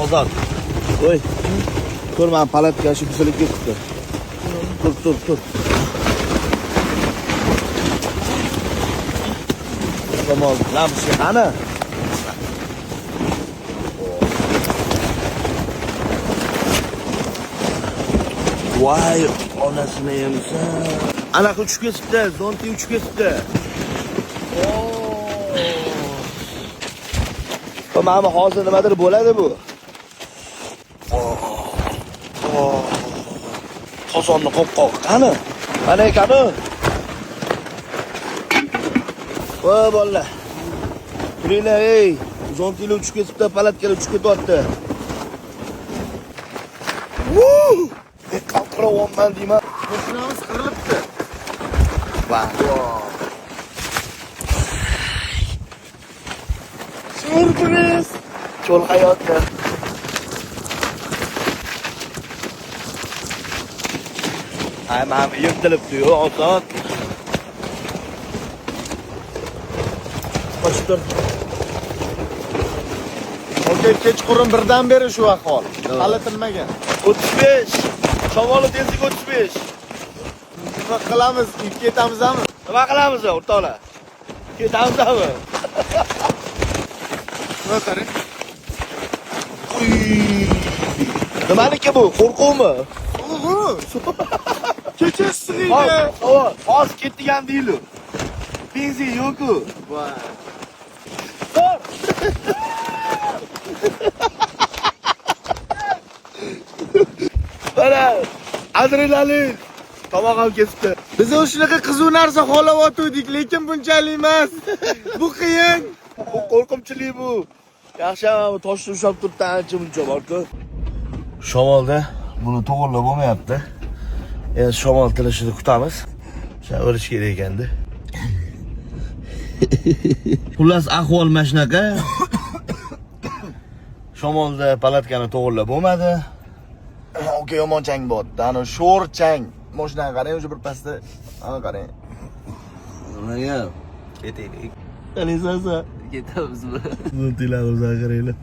Ozod. Voy. Ko'r, mana palatka shu buzilib ketibdi. Tur, tur, tur. Shamol, lamsi qani? Voy, onasini emsa. Anaqa uchib ketibdi, zonti uchib ketibdi. Oo. Mana hozir nimadir bo'ladi bu. Qozonni qopqog'i qani? Mana qani? Voy bolalar. Turinglar, ey. Zontilar uchib ketibdi, palatkalar uchib ketyapti. Woo! Qaltiryapman deyman. Mashinamiz qirilibdi. Va. Syurpriz! Cho'l hayoti. Ay, mana bu yirtilibdi-yu, oson. Qochib tur. Okey, kechqurun birdan beri shu ahvol. Hali tinmagan. 35. Shamoli tezligi 35. Nima qilamiz? Uyga ketamizmi? Nima qilamiz, o'rtoqlar? Ketamizmi? Nima qarang? Uy. Nimaniki bu? Qo'rquvmi? Kecha issiq edi. Hop, hozir ketdik ham deyli. Benzin yo'q-ku. Voy. Bor. Mana adrenalin. Tomoq ham kesibdi. Biz shunaqa qiziq narsa xohlayotgandik, lekin bunchalik emas. Bu qiyin. Bu qo'rqinchli bu. Yaxshi ham toshni ushlab turibdi ancha muncha borku. Shamolda buni to'g'irlab bo'lmayapti. Endi shamol tilishini kutamiz. O'sha o'rish kerak ekanda. Xullas ahvol mana shunaqa. Shamolda palatkani to'g'irlab bo'lmadi. Okey, yomon chang botdi. Ana sho'r chang. Mashinani qarang, o'sha bir pastda. Ana qarang. Nima gap? Ketaylik. Qalaysasa? Ketamizmi? Zo'ntilarimizni qaranglar.